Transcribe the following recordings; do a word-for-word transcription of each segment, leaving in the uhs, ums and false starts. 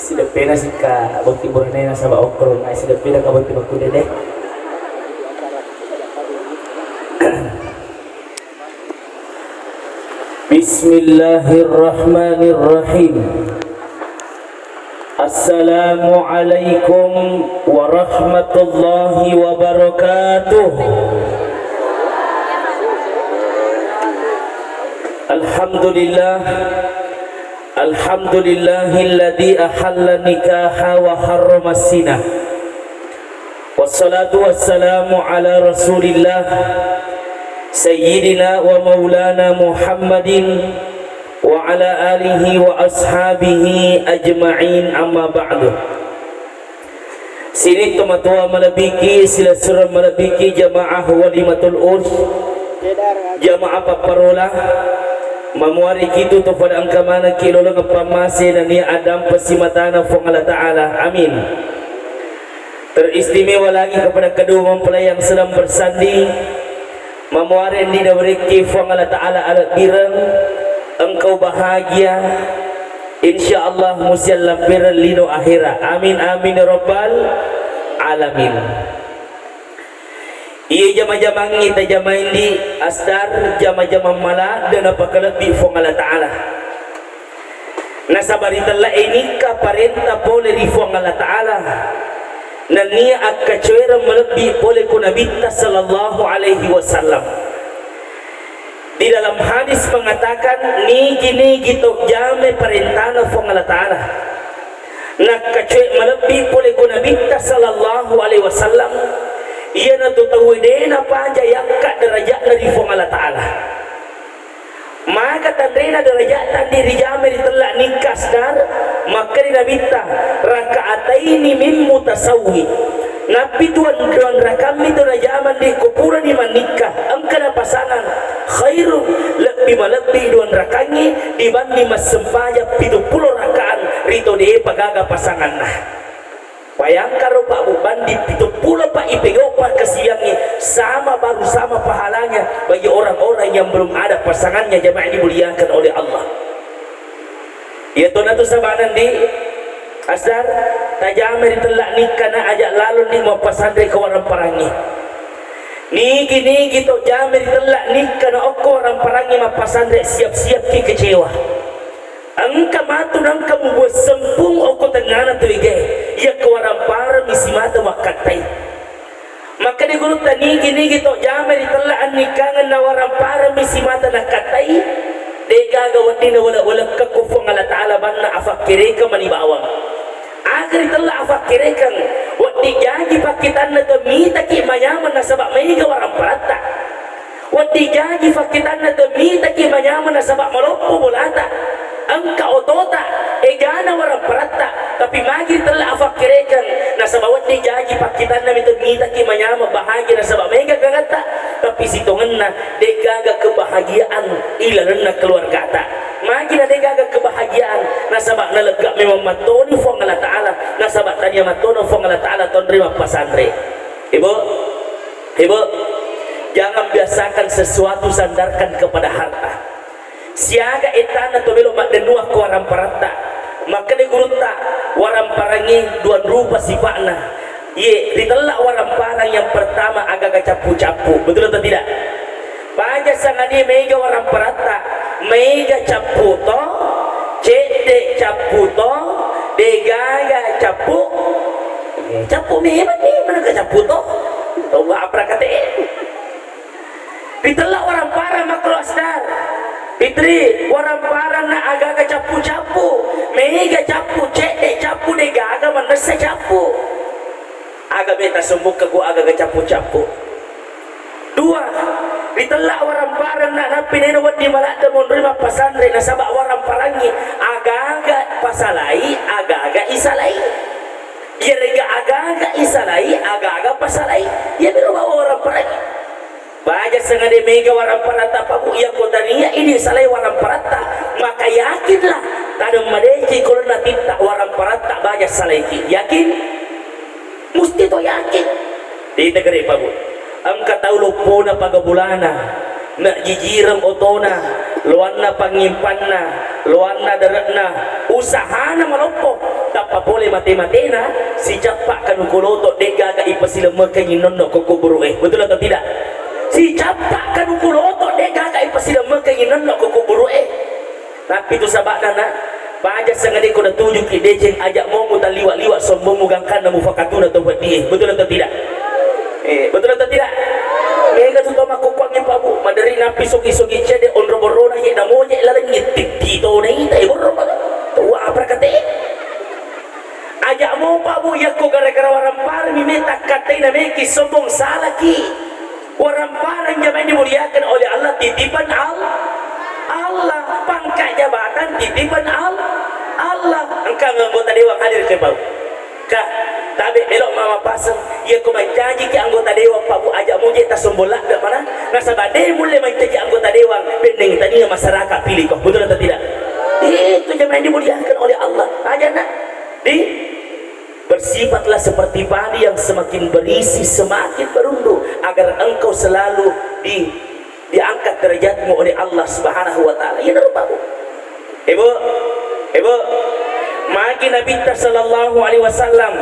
Sideppena sikka botting buranena nasaba okkoro, na sideppena ka botting makkude de. Bismillahirrahmanirrahim. Assalamualaikum warahmatullahi wabarakatuh. Alhamdulillah. Alhamdulillahilladzi ahalla nikaha wa harrama zina. Wassalatu wassalamu ala Rasulillah, Sayyidina wa Maulana Muhammadin wa ala alihi wa ashabihi ajma'in, amma ba'du. Sining tomatoa malebbiki, silessureng malebbiki, jamaah walimatul urs, jamaah papparola, mamuariki tu to pada engka manengki lolongeng pammase nennia addampeng simatana Puang Allah Ta'ala. Amin. Teristimewa lagi kepada kedua mempelai yang sedang bersanding. Mamuare ndi nawerekki Puang Allah Ta'ala alebbireng, engkau bahagia, insya Allah musiang lampireng lino akhera. Amin, amin, ya rabbal alamin. Iye jama-jamangngi tajamai ndi, Asdar, jama-jamang mala de napakalebbi Puang Allah Ta'ala. Nasaba ritella e nikka parenta pole ri Puang Allah Ta'ala, nennia akkacoereng malebbi pole ko Nabitta sallallahu alaihi wasallam. Di dalam hadis mengatakan, nigi-nigi to jame parentana Puang Allah Ta'ala, nakkacoe malebbi pole ko Nabitta sallallahu alaihi wasallam, iyanatu tauwe de napaja yakka derajatna ri Puang Allah Ta'ala. Maka tanrena derajat tandi rijame ritella nikka, Asdar, makkeda Nabitta, rakaataini min mutasawwi. Nappi tuan, duan rakammi tu najama ndi ko purani mannikka, engka napasangang, khairum, lebbi malebbi duan rakangngi dibanding massempajang pitu pulo rakaang ri to depa gaga pasanganna. Bayangkaro, Pak Bu, banding pitu pulo, Pak, ipegau pakkasiwiangnge, sama, baru sama pahalanya bagi orang-orang yang belum ada pasangannya, jamaah yang dimuliakan oleh Allah. Iya tona tu sabana ndi, Asdar, tajama ritella nikka na aja lalo ndi mappasanre ko waramparangnge. Nigi-nigi to jama ritella nikka na okko waramparangnge mappasanre, siap-siap ki kecewa. Engka matu nengka mubuat sempung okko tengngana to egae, iya ko waramparang mi simata makkattai. Makkeda gurutta, nigi-nigi to jama ritella annikkangeng na waramparang mi simata nakkattai, degaga wedding nawelek-welekka ko Puang Allah Ta'ala banna afakkerekeng mani bawang. Aga ritella afakkerekeng, wedding jaji pakkitanna to mitaki manyameng nasaba maega waramparatta. Wedding jaji pakkitanna to mitaki manyameng nasaba maloppo bolata, engka otota, egana waramparatta, tapi magi ritella afakkerekeng, nasaba wedding jaji pakkitanna mi to mitaki manyameng bahagia nasaba maega gagatta, tapi sitongenna degaga kebahagiaan ilalenna keluargata. Magi na degaga kebahagiaan, nasaba nalegga memang mattoni Puang Allah Ta'ala, nasaba tania mattona Puang Allah Ta'ala tonri mappasanre. Ibu, Ibu, jangan biasakan sesuatu sandarkan kepada harta. Siaga ettana to melo maddennua ko waramparatta. Makkeda gurutta, waramparangnge dua rupa sipa'na. Iye, ritella waramparang yang pertama agaga cappu-cappu. Betul atau tidak? Paja sangadi maega waramparatta, maega cappu to, cedde cappu to, degaga cappu. Eh, cappu memang ni, mana ke cappu to? Tau apa kata eh? Ritella waramparang makro Asdar. Fitri, waramparang na agaga cappu-cappu. Mega cappu, cedde cappu, degaga manessa cappu. Aga beta sembukka ku agaga cappu-cappu. Dua, ritella waramparang na nappi nena wedding maladde monroi mappasanre nasaba waramparangngi agaga pasalai, agaga isalai. Iyarega agaga isalai, agaga pasalai. Iya miro bawa waramparangngi. Baja sengade mega waramparatta pabu iya ko tania idi salai waramparatta, maka yakinlah tadeng madeceng kolonna titta waramparatta baja salaiki. Yakin? Musti to yakin. Di negeri pabu. Engka tau loppona paga bulana, na jijireng otona, loanna pangimpanna, loanna dere'na, usahana maloppo. Tappa pole mate-matena, sicappa kanuku loto, de'gaga ipasilemmekeng innonno ko kuburu'e. Betul atau tidak? Sicappa kanuku loto, de'gaga ipasilemmekeng innonno ko kuburu'e. Nappi tu saba'na, nak, baja sengade ko natujuki deceng, aja' mo mutalliwa-liwa sombongmu gangkanna mufakatuna to peddi'e. Betul atau tidak? Eh, betul atau tidak? Mega tu to makkukkuangngi, Pak Bu, maderri nappi sogi-sogi cede onro borrona ye namoje laleng ngitti tito naita e borro, Pak. Tua apa kate? Aja' mo, Pak Bu, yakko gara-gara waramparami me takkatai na meki sombong salaki. Waramparang jamaah dimuliakan oleh Allah, titipan Al-, Allah. Pangkat jabatan titipan Al-, Allah. Engka anggota dewan hadir ke, Pak Bu. Ka, tabe' melo' mama paseng. Iya ko mancaji ki anggota dewan, Pak Bu, aja' muje tasombong ladde' mana. Nasaba' de' mulle mancaji anggota dewan, benneng tania masyarakat pilih ko. Betul atau tidak? Itu jamaah dimuliakan oleh Allah. Aja' nak. Di Bersifatlah seperti padi yang semakin berisi, semakin merunduk, agar engkau selalu di-, diangkat derajatmu oleh Allah Subhanahu wa Ta'ala. Iya, Pak Bu. Ibu, Ibu, magi Nabitta sallallahu alaihi wasallam,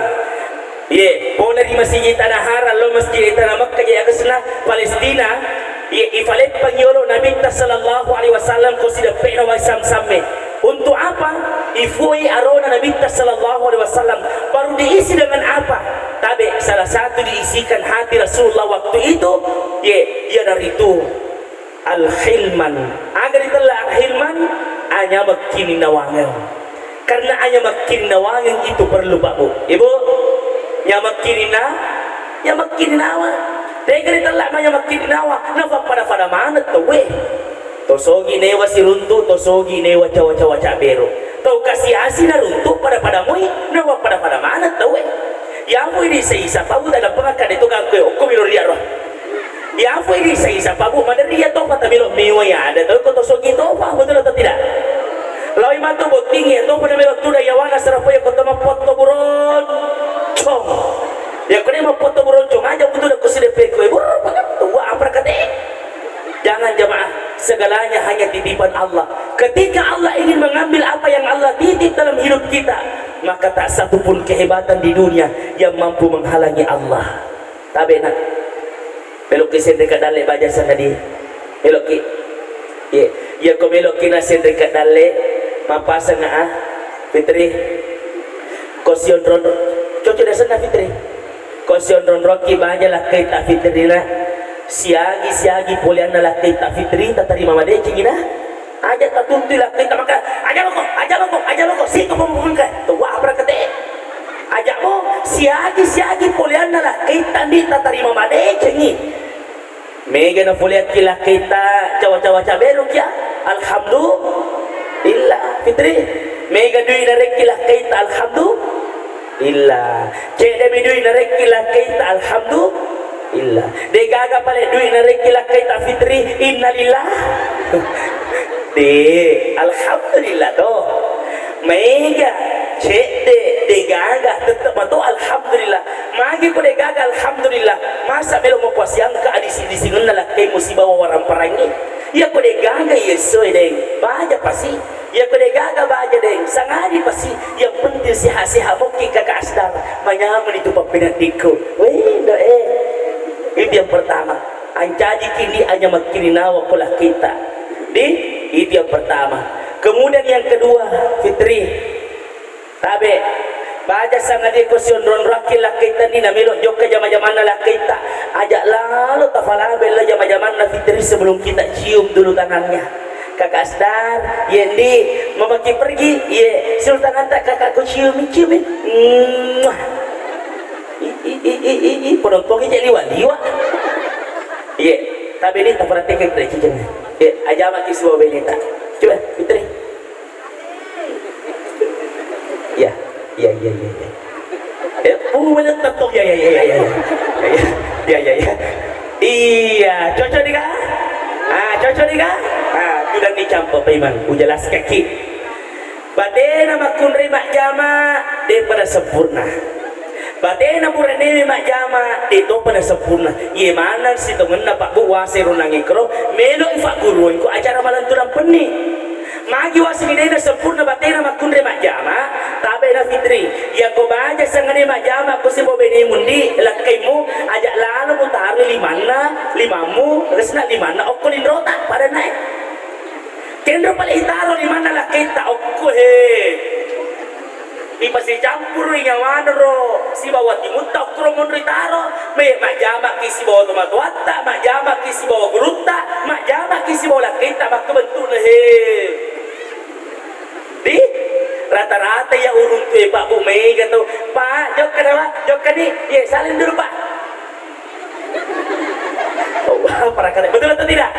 ye, pole ri Masjid Tanah Haram, lo Masjid Tanah Makkah, je, agasna Palestina, ye, ifaleppang yolo Nabitta sallallahu alaihi wasallam ko sideppe'na wai Samsamme. Untuk apa? Ifuai arona Nabitta sallallahu alaihi wasallam. Baru diisi dengan apa? Tabe, salah satu diisikan hati Rasulullah waktu itu, ye, iyanaritu al-hilman. Aga ritella al-hilman? Anyamekkininawangeng. Karena anyamekkininawangeng itu perlu, Pak Bu. Ibu, nyamekkinina-, nyamekkininawa. Tega ritella manyamekkininawa, nafappada-pada maneng tauwe. To sogi newa siruntu, to sogi newa cawa-cawa cabberu. To kasi-asi naruntu pada-pada moi, nawa pada-pada maneng tauwe. Yafu idi saisa pabu tadappenga kade to gangkue okko miro riaro. Yafu idi saisa pabu maderia to pata milo miwa ya ada to ko to sogi to pa, betul atau tidak? Lawi matu botting ya to pada milo tuda yawana serapoya ko to mappotto buroncong. Ya ko de mappotto buroncong aja butu da ko sidepe ko e burro pakat to wa apa kate. Jangan jamaah, segalanya hanya titipan Allah. Ketika Allah ingin mengambil apa yang Allah titip dalam hidup kita, maka tak satu pun kehebatan di dunia yang mampu menghalangi Allah. Tabe nak. Meloki senre kadalle baja sanadi. Meloki. Ye, iya ko meloki na senre kadalle mapasang ah. Fitri. Ko sionron. Cocok deh sana Fitri. Ko sionronrokki baja lakkaitta Fitrina, siagi-siagi poleanna lakkaitta Fitri, tatarima madecengina. Aja tatuntui lakkaitta maka, aja mako, aja mako, aja mako, siko pemukangka. Tuwa apa kate? Aja mo, siagi-siagi poleanna lakkaitta ndi tatarima madecengi. Mega napoleakki lakkaitta cawa-cawa caberu kia. Alhamdulillah, Fitri. Mega dui narekki lakkaitta, alhamdulillah. Cedde mi dui narekki lakkaitta, alhamdulillah. De gaga pale dui narekki lakkaitta, Fitri, innalillah. De, alhamdulillah to. Mega cedde de gaga, tetep mato alhamdulillah. Magi ko de gaga alhamdulillah, masa melo mapuasiangka adisi-disingenna lakkaimu sibawa waramparangngi? Iya ko de gaga iya essoe deng, baja pasi. Iya ko de gaga baja deng, sangadi pasi. Yang penting sehat-sehat mokki kakak Asdar. Manyameng itu pappeneddikku. Wendo eh. Itu yang pertama. Ancaji kini hanya makkirinawa ko lakkaitta. Di, itu yang pertama. Kemudian yang kedua, Fitri. Tabe, baja sangadie ko sionronroakki lakkaitta ni namelo jokka jama-jamanna lakkaitta. Aja lalo tafalabella jama-jamanna Fitri sebelum kita cium dulu tangannya. Kakak Asdar, ye ndi, mamaki pergi, ye, siul tanganta kakakku ciumi, ciumi. Mwah. I, i, i, i, i, i, penontongi jadi liwa-liwa. Ye, tabe ni taperhatikan kita cicing. Ye, aja maki suwa beneta. Coba, Fitri. Ya, ya, ya, ya, ya. Eh, uh, bener tetong. Ya, ya, ya, ya, ya, ya. Ya, ya, ya, ya. Iya, cocok nih, Kak? Ah, cocok nih, Kak? Ah, tudang nih campo, Pak Imam. Ujelas kaki. Batena makkunrai majjama, depa nasempurna. Batena burane majjama, de topa nasempurna. Iye maneng sitongenna Pak Bu wase runangi kro, melo ifagguruangko acara malanturang penni. Magi wase minena sempurna batena makkunrai majjama, tabe na Fitri. Majjama ko sibawa benemu ndi, lakkaimu, aja lalo mutaroi limanna, limammu, resna limanna okko linrota, pada nae. Kenro pale itaro limanna lakkaitta okko he. Ipasicampurui nyawana ro sibawa timutta okkoro monro itaro. Me majjamaki sibawa tomatoatta, majjamaki sibawa gurutta, majjamaki sibawa lakkaitta makkebentu'na he. Di rata-rata iya uruntu e Pak Bu mega to. Pak, jokka dah Pak, jokka di. Ye, salim dulu Pak. Oh, para kare. Betul atau tidak?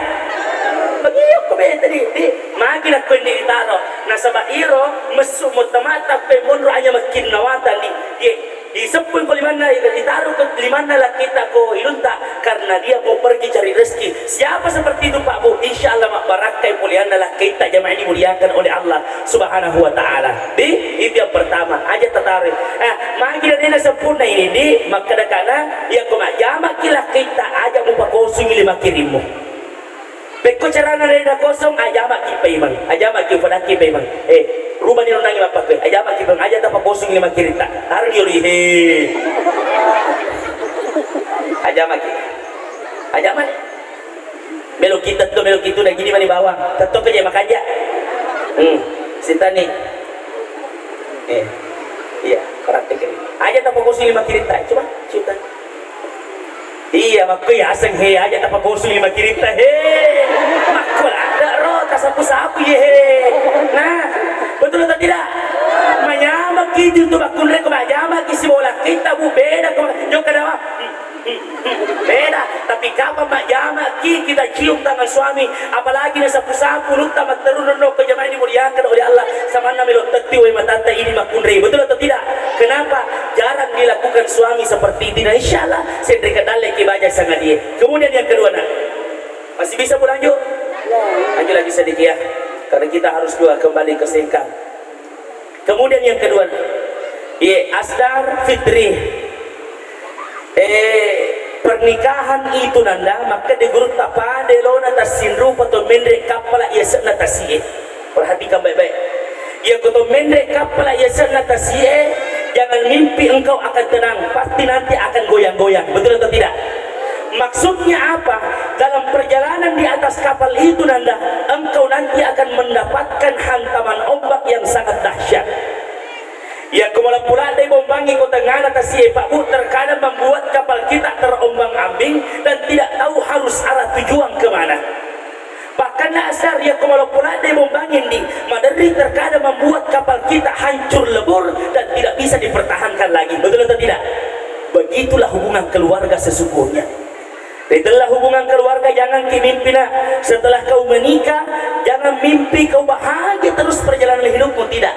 Begitu ko bete di, di. Magi nakko ini ditaro. Nasaba iro messu mo temata pe monro anya makin nawatan di. Ye, diseppui ko limanna, ditaro ko limanna lakkaitta ko ilunta karena dia mau pergi cari rezeki. Siapa seperti itu Pak Bu? Insya Allah mabbarakkai mulianna lakkaitta jamaah dimuliakan oleh Allah Subhanahu wa Ta'ala. Di, itu yang pertama. Aja tataroi. Eh, magi dena sempurna ini di makkadakana, iya ko majjamaki lakkaitta aja mupakosungi lima kirimmu. Pekko carana dena kosong, ajamaki paimeng, ajamaki fadaki paimeng. Eh, rubani nonnangi mappakkue, ajamaki paimeng, aja tapakosungi lima kiritta. Harus dioloi he. Ajamaki. Ajamaki. Melo kita tu, melo kita udah gini mani bawang. Tetto ke je makanja. Hmm, sitani. Eh, iya, praktek ini. Aja tapakosi lima kiritta, coba, sitani. Iya, makko ya aseng he, aja tapakosi lima kiritta he. Makko ada ro, tasapu-sapu ye he. Nah, betul atau tidak? Manyamaki itu tu bakkunre ko majamaki sibawa lakkaitta bu beda ko jokka dawa. Beda, tapi kapan majjamaki kita cium tangan suami, apalagi nasapu-sapu, lutta matteru nonno ke jamaah dimuliakan oleh Allah, samanna melo tetti wae matatta ini makkunrei, betul atau tidak? Kenapa? Jarang dilakukan suami seperti itu. Nah, insya Allah, sendiri kedalle ki baja sangadie. Kemudian yang kedua, nak, masih bisa bu lanjut? Lanjut lagi sedikit ya, karena kita harus juga kembali ke Sengkang. Kemudian yang kedua, ye, Asdar Fitri. Eh, pernikahan itu nanda, maka di guru tapade lona tassinrupa to menre kappala yase'na tasie. Perhatikan baik-baik. Ya ko to menre kappala yase'na tasie, jangan mimpi engkau akan tenang, pasti nanti akan goyang-goyang. Betul atau tidak? Maksudnya apa? Dalam perjalanan di atas kapal itu, Nanda, engkau nanti akan mendapatkan hantaman ombak yang sangat dahsyat. Yakko maloppo ladde bombangi ko tengngana tasie, Pak Bu, terkadang membuat kapal kita terombang-ambing dan tidak tahu harus arah tujuan ke mana. Bahkan Asdar, yakko maloppo ladde bombangi ndi, maderri terkadang membuat kapal kita hancur lebur dan tidak bisa dipertahankan lagi. Betul atau tidak? Begitulah hubungan keluarga sesungguhnya. Ritella hubungan keluarga, jangan ki mimpi, nak. Setelah kau menikah, jangan mimpi kau bahagia terus perjalanan hidupmu, tidak.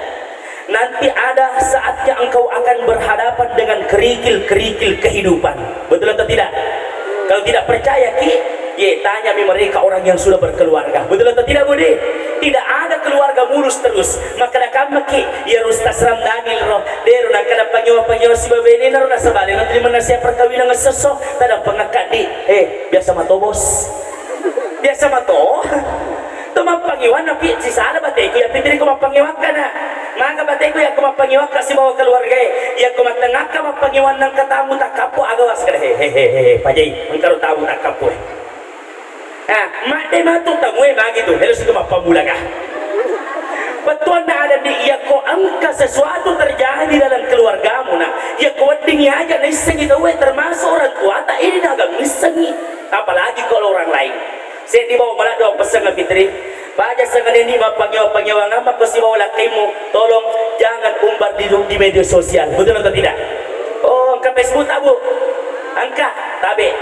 Nanti ada saatnya engkau akan berhadapan dengan kerikil-kerikil kehidupan. Betul atau tidak? Kalau tidak percaya ki, ye, tanya mi mereka orang yang sudah berkeluarga. Betul atau tidak, Budi? Tidak ada keluarga mulus terus. Maka ada kamma ki, ya Ustaz Ramdhanil roh, dero nakada pangewa-pangewa sibabenena ro nasabale nanti mana sia perkawinan sesso, tada pengakak di, eh, biasa mato bos. Biasa mato. To mappangiwang napi sisala bateku ya pitiri ko mappangiwakka na. Maka bateku ya ko mappangiwakka sibawa keluarga e. Ya ko mattengakka mappangiwang nang katamu takkappo aga waskada he he he he he pajai engkaro tamu takkappo e. Ah, madde matu tamue magi tu. Helo situ mappamulaga. Bettuanna ada di ya ko engka sesuatu terjadi dalam keluargamu na. Ya ko wedding aja naissengi tauwe termasuk orang tuata ini naga missengi. Apalagi kalau orang lain. Seddi bawang maladde mappessengnga Fitri. Baja sengadeni mappangewa-pangewangang makko sibawa lakkaimu, tolong jangan umbar di, di media sosial. Betul atau tidak? Oh, engka Facebook tak, Bu? Engka, tabe.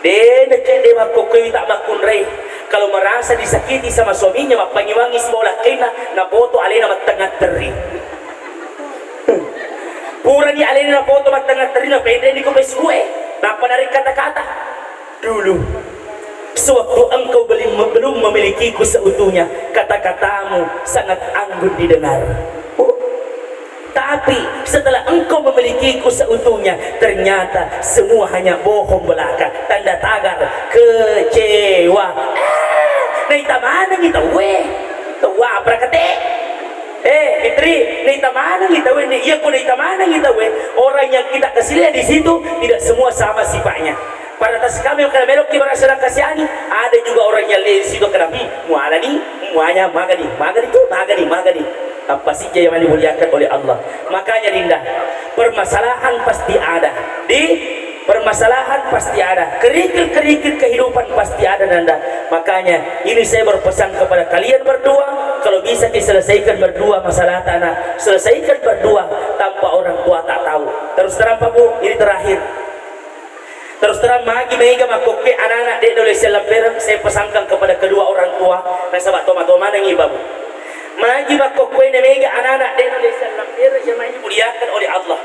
De, de, de, makkokkoi tak makkunrai. Kalau merasa disakiti sama suaminya, mappangewangi sibawa lakkainna, napoto alena mattengnga terri. Purani alena napoto mattengnga terri, napenreni ko Facebook e. Nappa narik kata-kata. Dulu, sewaktu engkau belum, belum memilikiku seutuhnya, kata-katamu sangat anggun didengar. Oh. Tapi setelah engkau memilikiku seutuhnya, ternyata semua hanya bohong belaka, tanda tagar kecewa. Eh, naita manengi tauwe. Tauwa apa rakate? Eh, Jadi, naita manengi tauwe, ne, iya ko naita manengi tauwe, orang yang kita kasih lihat di situ tidak semua sama sifatnya. Pada atas kami yang kena melok ki barasa dan kasihangi, ada juga orang yang lihat di situ kena, hmm, mualani, muanya, magani, magani tu, magani, magani. Apa sih yang dimuliakan oleh Allah? Makanya, Dinda, permasalahan pasti ada. Di Permasalahan pasti ada, kerikil-kerikil kehidupan pasti ada, Nanda. Makanya, ini saya berpesan kepada kalian berdua, kalau bisa diselesaikan berdua masalah tanah, selesaikan berdua tanpa orang tua tak tahu. Terus terang, Pak Bu, ini terakhir. Terus terang, magi mega makkokkoe anak-anak de' nolessi lampereng, saya pesankan kepada kedua orang tua, nasaba' toma-toma manengi, Pak Bu. Magi makkokkoe na mega anak-anak de' nolessi lampereng, jamaah yang dimuliakan oleh Allah.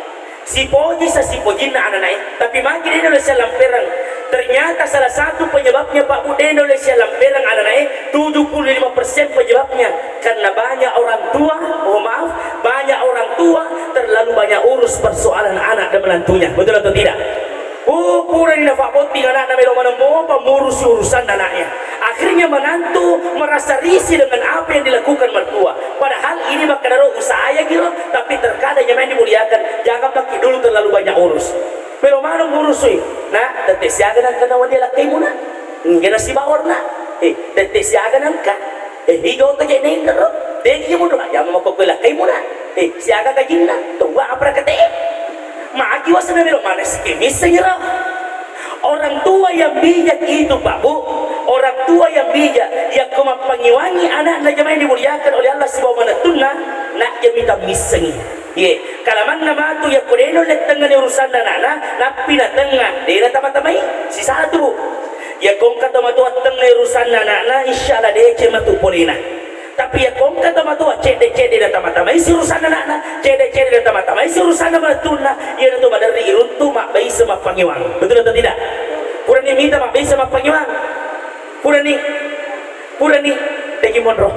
Sipoji sasipojinna ananae, tapi magi de' nolessi lampereng. Ternyata salah satu penyebabnya, Pak Bu, de' nolessi lampereng ananae, tujuh puluh lima persen penyebabnya karena banyak orang tua, mohon maaf, banyak orang tua terlalu banyak urus persoalan anak dan menantunya. Betul atau tidak? Oh, purani nafabbotting anakna melo maneng mopa murusi urusan anaknya. Akhirnya menantu merasa risih dengan apa yang dilakukan mertua. Padahal ini makkedaro usaha ya giro, tapi terkadang yang main dimuliakan, jangan pakai dulu terlalu banyak urus. Melo maneng urusui. Nah, tette siaga nangka nawa dia lakkaimu, Nak. Nggena sibawa, Nak. Eh, tette siaga nangka. Eh, iga oto je nengkero. Deki mundur, ya mau koi lakkaimu, Nak. Eh, siaga kajinna. Tuwa apa kate? Magi wasana melo maneng siki missengi ro. Orang tua yang bijak itu, Pak Bu, orang tua yang bijak, yakko mappangiwangi anakna jamaah yang dimuliakan oleh Allah sibawa manettunna, nak jami tammissengi. Ye, kalamanna matu yakko de' nulle tengngani urusanna anakna, nappi natengnga, de' natama-tamai. Sisatu, Bu. Yakko engka tomatoa tengnga urusanna anakna, insya Allah deceng matu polena. Tapi yakko engka tomatoa cedde-cedde natama-tamai si urusanna anakna, cedde-cedde natama-tamai si urusanna manettunna, iyanatu maderri iruntu mabbaisa mappangiwang. Betul atau tidak? Purani mita mabbaisa mappangiwang. Purani, purani, tegi monro.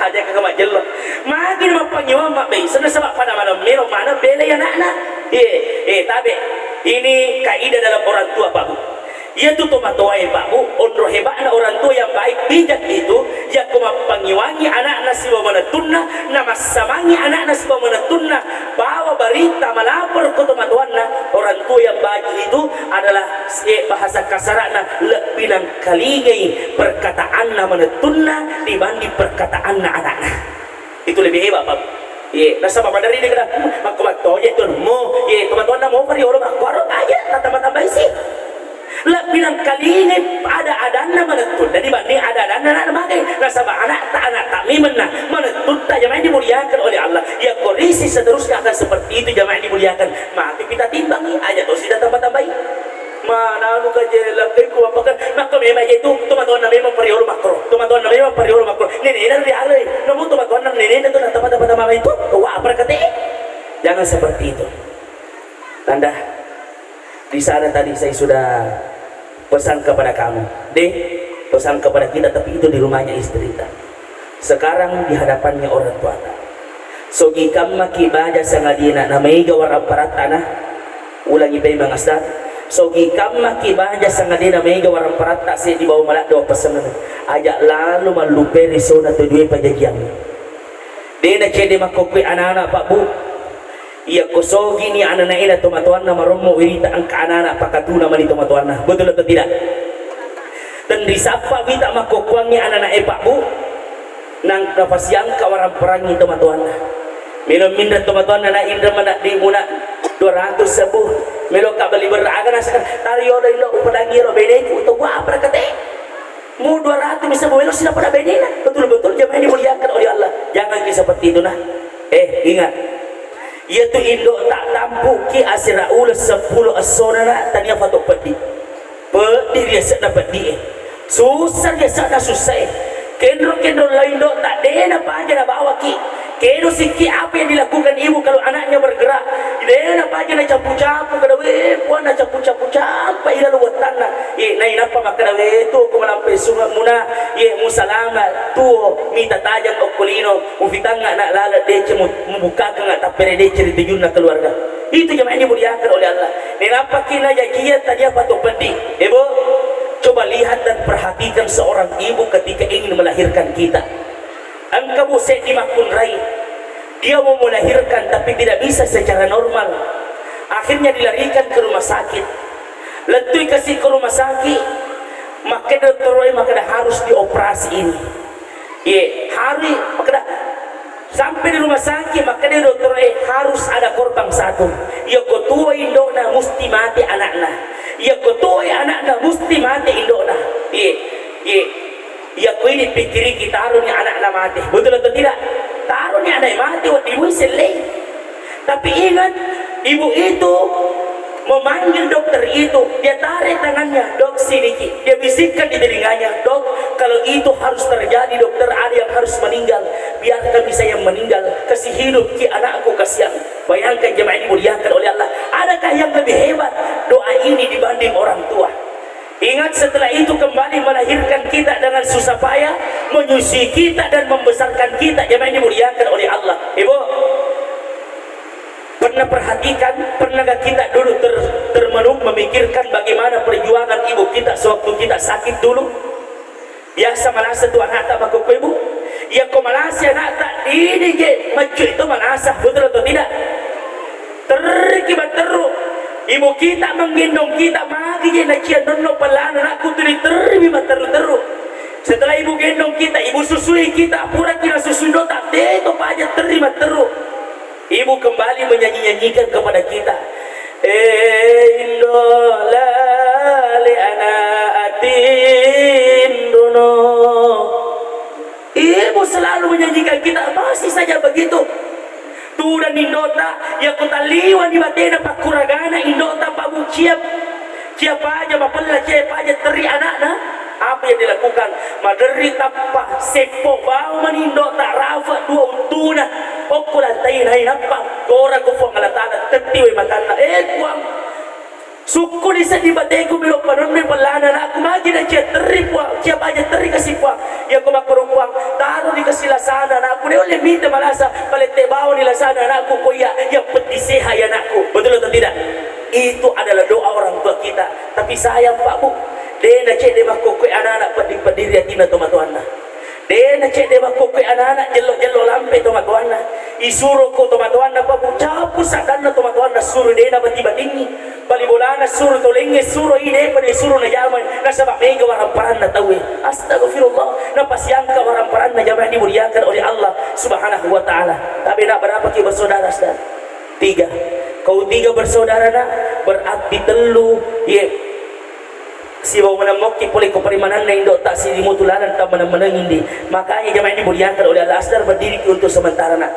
Aja ka majjello. Magi mappangiwang mabbaisa nasaba' pada malam melo mana bela anakna. Ye, eh, tabe. Ini kaidah dalam orang tua, Pak Bu. Iyatu tomatoae, Pak Bu, onro heba'na orang tua yang baik bijak itu, yakko mappangiwangi anakna sibawa manettunna, namassamangi anakna sibawa manettunna, bawa barita malapor ko tomatoanna, orang tua yang baik itu adalah, eh, bahasa kasara'na, lebbi nangkalingai perkataanna manettunna dibanding perkataanna anakna. Itu lebih hebat, Pak. Ye, nasaba' maderri ni kada, hmm, makko mattoje tu mo. Ye, tomatoanna mo pariolo makkuaro aja, tatamba-tambai si. Lebbi nangkalingai ada-adanna manettunna dibanding ada-adanna anakna magai. Nasaba' anakta, anakta mimenna, manettutta jamaah yang dimuliakan oleh Allah. Yakko risih seterusnya akan seperti itu, jamaah yang dimuliakan. Matu kita timbangi, aja tosi tatamba-tambai. Mananu ka je lakkaiku, apakah nakko memang je tu, tomatoanna memang pariolo makkoro, tomatoanna memang pariolo makkoro. Nenena rialai, namu tomatoanna nenena tu natapa-tapa mama itu, wa apa kate? Jangan seperti itu. Tanda, di sana tadi saya sudah pesan kepada kamu, deh, pesan kepada kita, tapi itu di rumahnya istrita. Sekarang di hadapannya orang tuata. Sogi kammaki baja sangadina namaega waramparatta na. Ulangi paimeng, Ustaz. Sogi kammaki baja sangadina maega waramparatta seddi bawang maladde wapesengeng. Aja lalu malluperi sona tau dua pajajiang. De' nacedde makkokkoi anana, Pak Bu. Iyakko sogini ananaena tomatoanna marommo wirita engka anana pakatuna mani tomatoanna. Betul atau tidak? Dan risappa wita makkokkoangngi ananae, Pak Bu. Nang napasiangka waramperangngi tomatoanna. Melo minreng tomatoanna na inreng manaddi muna dua ratus sebbu. Melo ka beli berra aga nasaka tariolo indo upedangi ro beneku to wa apa kate. Mu dua ratus bisa melo sila pada benena. Betul-betul jamaah yang dimuliakan oleh Allah. Jangan ki seperti itu nah. Eh, ingat. Iyatu indo tak tampuki asera uleng seppulo essona na tania fato peddi. Peddi riase'na peddi'e. Sussa riase'na sussae. Kenro-kenro lain do' ta' de'na paja nabawaki. Kedo sikki apa yang dilakukan ibu kalau anaknya bergerak. De'na paja nacapu-capu kada we puang nacapu-capu campa ilalu wettanna. Eh, nainappa makkada we tu ko malampe sunge muna. Eh, musalama tuo mita tajang okko lino. Mufitangnga na' laleng deceng mu-, mubukkakeng tappere deceng ri tujunna keluarga. Itu jamaah yang dimuliakan oleh Allah. Nenappaki najajiyang tania pato peddi. Eh, Bu, coba lihat dan perhatikan seorang ibu ketika ingin melahirkan kita. Engka, Bu, seddi makkunrai. Dia mau melahirkan tapi tidak bisa secara normal. Akhirnya dilarikan ke rumah sakit. Lettui kasi ke rumah sakit, makkeda dokter, makkeda harus dioperasi ini. Ye, hari makkeda sampai di rumah sakit, makkeda dokter, harus ada korban satu. Yako tuo indokna musti mati anakna. Yako tuo anakna musti mati indokna. Ye, ye. Iya, ko ini pikiriki, taroni anakna mate. Betul atau tidak? Taroni anak mate, wa ibu sellei. Tapi ingat, ibu itu memanggil dokter itu, dia tarik tangannya, "Dok, sini ki." Dia bisikkan di telinganya, "Dok, kalau itu harus terjadi, dokter, ada yang harus meninggal. Biar kami saya meninggal, kasih hidup ki anakku, kasihan." Bayangkan, jemaah yang dimuliakan oleh Allah, adakah yang lebih hebat doa ini dibanding orang tua? Ingat, setelah itu kembali melahirkan kita dengan susah payah, menyusui kita dan membesarkan kita, jemaah yang dimuliakan oleh Allah. Ibu, pernah perhatikan, pernahkah kita dulu ter- termenung memikirkan bagaimana perjuangan ibu kita sewaktu kita sakit dulu? Biasa malasa tu anakta makkokkoe, Bu. Iya ko malasa anakta, ini je maccu itu malasa, betul atau tidak? Terriki matteru. Ibu kita menggendong kita, magi je nacia nonno pellana anakku, tuli terrimi matteru-teru. Setelah ibu gendong kita, ibu susui kita, pura kira susu dota, deto paja terri matteru. Ibu kembali menyanyi-nyanyikan kepada kita, "Eh, Indo, lale ana atindono." Ibu selalu menyanyikan kita, masih saja begitu. Tudang indota, ya kutaliwa di batena pakkuragana indota, Pak Bu, ciap. Cia paja mapella, cia paja terri anakna. Apa yang dilakukan? Maderri tappa, seppo bau manindo, tak rafa dua uttuna. Okko lantai nai nappa. Gora ko Puang Allah Ta'ala, tetti wai matanna. Eh, Puang, sukku di seddi bateku melo panonno pellana anakku, magi na cia terri, Puang, cia paja terri kasi, Puang. Ya ko makkoro, Puang, taro di kasi lasana anakku, de ulle mita malasa, palette bau ni lasana anakku, ko iya, yang penting sehat ya anakku. Betul atau tidak? Itu adalah doa orang tua kita. Tapi sayang, Pak Bu, de na cedde makkokkoe anak-anak peddi-peddiri atinna tomatoanna. De na cedde makkokkoe anak-anak jello-jello lampe tomatoanna. Isuro ko tomatoanna, Pak Bu, capu saddanna tomatoanna, suro de na bati-batingi. Bali bolana suro, tolengnge suro, ide pada suro na jamai, nasaba mega waramparanna tauwe. Astagfirullah, napasiangka waramparanna, jamaah dimuliakan oleh Allah Subhanahu wa Ta'ala. Tapi nak, berapa ki bersaudara, saudara? Tiga. Kau tiga bersaudara, nak, berarti tellu, ye. Sibawa maneng mokki pole ko parimananna indo tak sirimu tulalang tak maneng-maneng indi. Makanya jamaah yang dimuliakan oleh Allah, Asdar, berdiri untuk sementara, nak.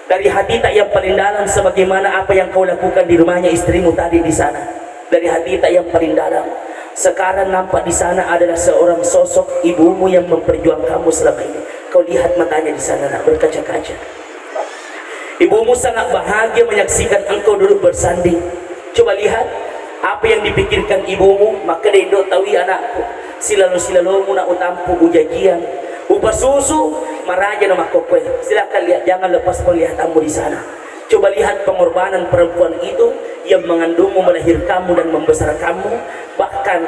Dari hati tak yang paling dalam, sebagaimana apa yang kau lakukan di rumahnya istrimu tadi di sana. Dari hati tak yang paling dalam. Sekarang nampak di sana adalah seorang sosok ibumu yang memperjuangkanmu selama ini. Kau lihat matanya di sana, nak, berkaca-kaca. Ibumu sangat bahagia menyaksikan engkau duduk bersanding. Coba lihat apa yang dipikirkan ibumu, makkeda indo, taui anakku, silalo-silalomu na utampu, ujajiang, upasusu, maraja na makkokkoe. Silakan lihat, jangan lepas penglihatanmu di sana. Coba lihat pengorbanan perempuan itu yang mengandungmu, melahirkanmu, dan membesarkanmu. Bahkan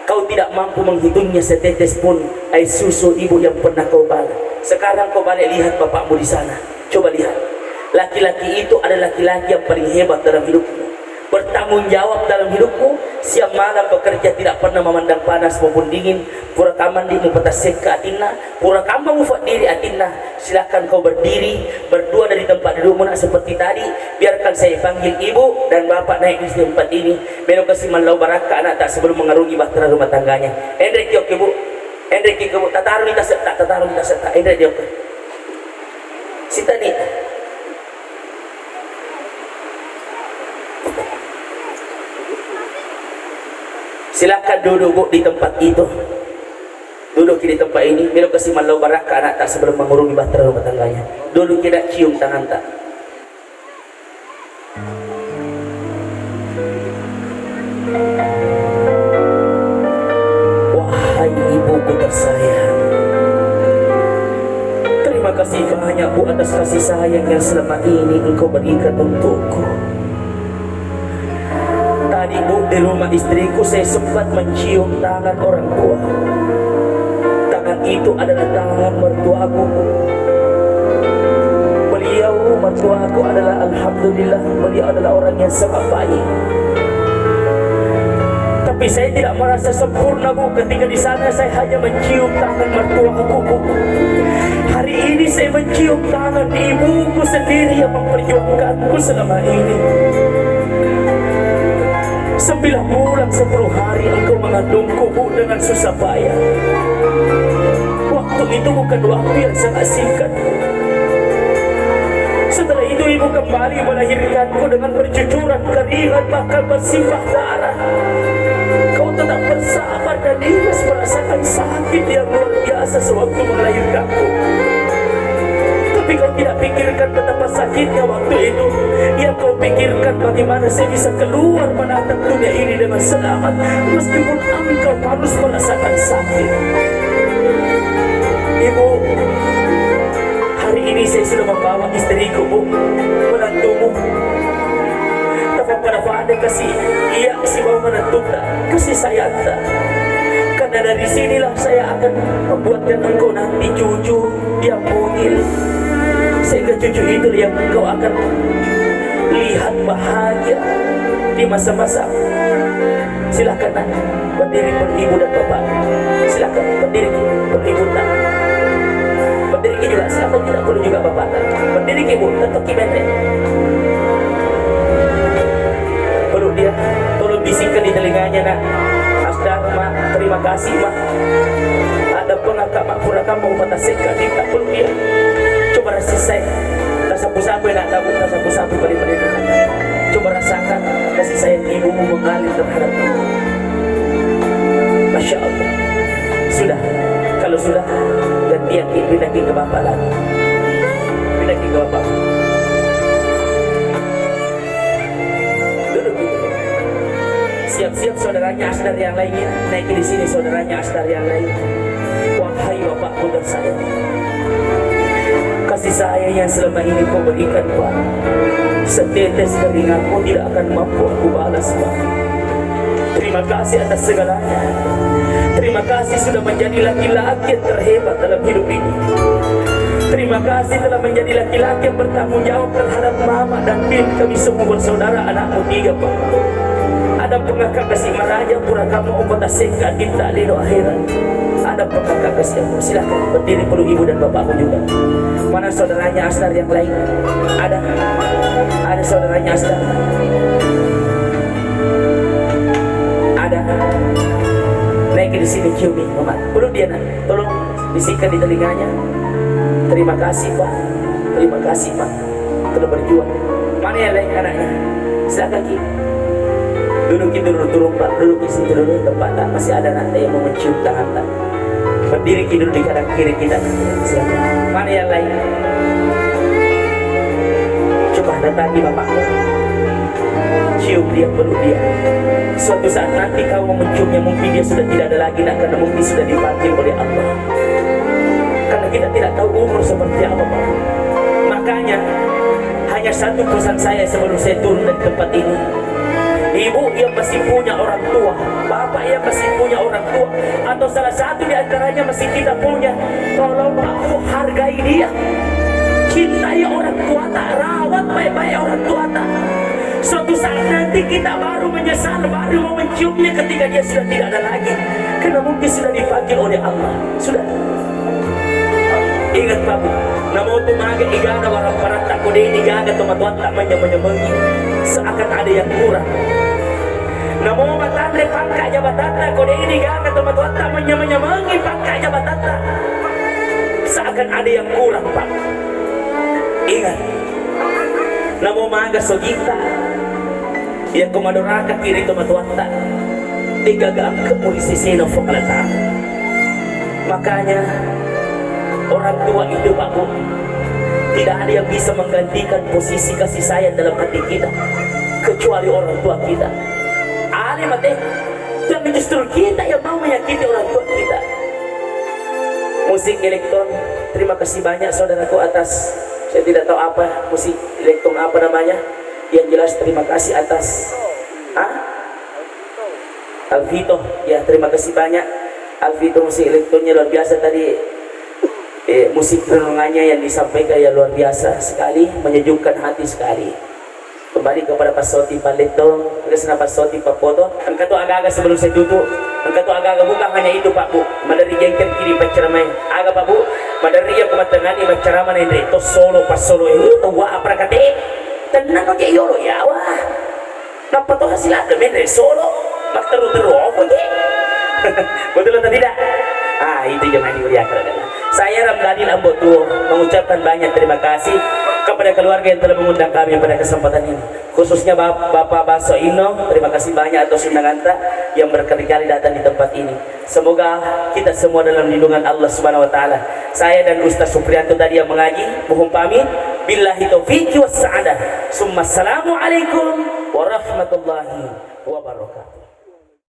kau tidak mampu menghitungnya setetes pun air susu ibu yang pernah kau bala. Sekarang kau balik lihat bapakmu di sana. Coba lihat. Laki-laki itu adalah laki-laki yang paling hebat dalam hidupmu. Bertanggung jawab dalam hidupmu. Siang malam bekerja tidak pernah memandang panas maupun dingin. Pura kamandi mupatasekka atinna. Pura kamma mufaddiri atinna. Silahkan kau berdiri, berdua dari tempat dudukmu, nak, seperti tadi. Biarkan saya panggil ibu dan bapak naik di tempat ini. Melo kasi mallau barakka anak tak sebelum mengarungi bahtera rumah tangganya. Enreki oke, Bu. Enreki ke, Bu. Tataruni tasetta, tataruni tasetta. Enreki oke. Sitani. Silahkan duduk, Bu, di tempat itu. Duduk di tempat ini, melo kasi mallau barakka anak tak sebelum mengarungi bahtera rumah tangganya. Duduk kita cium tangan tak. Wahai ibuku tersayang, terima kasih banyak, Bu, atas kasih sayang yang selama ini engkau berikan untukku. Tadi, Bu, di rumah istriku, saya sempat mencium tangan orang tua. Tangan itu adalah tangan mertuaku, Bu. Beliau Tuaku adalah, alhamdulillah, beliau adalah orang yang sangat baik. Tapi saya tidak merasa sempurna, Bu, ketika di sana saya hanya mencium tangan mertuaku, Bu. Hari ini saya mencium tangan ibuku sendiri yang memperjuangkanku selama ini. Sembilan bulan sepuluh hari engkau mengandungku, Bu, dengan susah payah. Waktu itu bukan waktu yang sangat singkat. Setelah itu ibu kembali melahirkanku dengan bercucuran keringat, bahkan bersimbah darah. Kau tetap bersabar dan ikhlas merasakan sakit yang luar biasa sewaktu melahirkanku. Tapi kau tidak pikirkan betapa sakitnya waktu itu. Yang kau pikirkan bagaimana saya bisa keluar menatap dunia ini dengan selamat, meskipun engkau harus merasakan sakit. Ibu, hari ini saya sudah membawa istriku, Bu, menantumu. Tapi pada pada kasih, iya, kasih bawa menantuta, kasih sayangta. Karena dari sinilah saya akan membuatkan engkau nanti cucu yang mungil, sehingga cucu itu yang engkau akan lihat bahagia di masa-masa. Silakan, Nak, berdiri, ibu dan bapak. Silakan berdiri, ibu, nak. Berdiri juga, silakan, tidak perlu juga bapak, nak. Berdiri, ibu, tetap ki benteng. Peluk dia, tolong bisikkan di telinganya, Nak. Asdar, Mak, terima kasih, Mak. Ada pengakak, Mak, pura kamu patah sekat, tak peluk dia. Coba rasa saya, tak sapu-sapu, Nak, tak sapu-sapu, balik-balik. Coba rasakan kasih sayang ibumu mengalir terhadap ibu. Masya Allah. Sudah, kalau sudah, gantian ki, pindah ki ke bapak lagi. Pindah ki ke bapak. Duduk, duduk. Siap-siap saudaranya Asdar yang lainnya. Naiki di sini saudaranya Asdar yang lain. Wahai bapakku tersayang, kasih sayang yang selama ini kau berikan, Pak, setetes keringatmu tidak akan mampu aku balas, Pak. Terima kasih atas segalanya. Terima kasih sudah menjadi laki-laki yang terhebat dalam hidup ini. Terima kasih telah menjadi laki-laki yang bertanggung jawab terhadap mama dan Din, kami semua bersaudara, anakmu tiga, Pak. Ada pengakak kasih maraja, pura kamu obat aseka, kita lino akhirat. Ada pengakak kasih, silakan berdiri, peluk ibu dan bapakmu juga. Mana saudaranya Asdar yang lain? Ada? Ada saudaranya Asdar? Ada. Naik di sini, ciumi, Mama. Peluk dia, Nak. Tolong bisikkan di telinganya. Terima kasih, Pak. Terima kasih, Pak. Telah berjuang. Mana yang lain anaknya? Silakan, Ki. Duduk ki dulu, turun, Pak. Duduk di situ dulu. Tempat tak masih ada anak yang mau mencium tangan, tak? Berdiri ki dulu di kanan kiri kita. Silakan. Mana yang lain? Coba datangi bapakmu. Cium dia, peluk dia. Suatu saat nanti kau mau menciumnya, mungkin dia sudah tidak ada lagi, nak, karena mungkin sudah dipanggil oleh Allah. Karena kita tidak tahu umur seperti apa, Pak. Makanya, hanya satu pesan saya sebelum saya turun dari tempat ini. Ibu yang masih punya orang tua, bapak yang masih punya orang tua, atau salah satu di antaranya masih kita punya, tolong, Pak, Bu, hargai dia. Cintai orang tua, tak, rawat baik-baik orang tua, tak. Suatu saat nanti kita baru menyesal, baru mau menciumnya ketika dia sudah tidak ada lagi. Karena mungkin sudah dipanggil oleh Allah. Sudah. Ingat, Pak, Bu, namo tu mage igana waramparatta ko de'ni gaga tomatoatta manyameng-nyamengi, seakan ada yang kurang. Namo matanre pangka jabatatta ko de'ni gaga tomatoatta manyameng-nyamengi pangka jabatatta, seakan ada yang kurang, Pak. Ingat, namo maga sogitta, yakko madoraka ki ri tomatoatta, degaga engkemu ri sesena Puang Allah Ta'ala. Makanya, orang tua itu, Pak, Bu, tidak ada yang bisa menggantikan posisi kasih sayang dalam hati kita, kecuali orang tua kita. Ale mate, tapi justru kita yang mau menyakiti orang tua kita. Musik elektron, terima kasih banyak saudaraku atas, saya tidak tahu apa, musik elektron apa namanya. Yang jelas terima kasih atas, ah? Alvito, ya, terima kasih banyak. Alvito, musik elektronnya luar biasa tadi. Eh, musik renungannya yang disampaikan ya luar biasa sekali, menyejukkan hati sekali. Kembali kepada Pak Soti Paletto, terus na Pak Soti Papoto. Engka tu aga-aga sebelum saya tutup. Engka tu aga-aga bukan hanya itu, Pak Bu. Madari jengker kiri pacceramai. Aga, Pak Bu? Madari ya kumatengani maccerama nendre to solo, pas solo. Eh, tawa apa kate? Tenang aja yolo ya, wah. Nappa to hasil ada menre solo, matteru-teru apa je? Betul atau tidak? Ah, itu jemaah dimuliakan adalah. Saya Ramdhani Lambotuo mengucapkan banyak terima kasih kepada keluarga yang telah mengundang kami pada kesempatan ini. Khususnya Bap-, Bapak Baso Ino, terima kasih banyak atas undangan ta yang berkali-kali datang di tempat ini. Semoga kita semua dalam lindungan Allah Subhanahu wa Ta'ala. Saya dan Ustaz Suprianto tadi yang mengaji, mohon pamit. Billahi taufiqi was sa'adah. Summa assalamualaikum warahmatullahi wabarakatuh.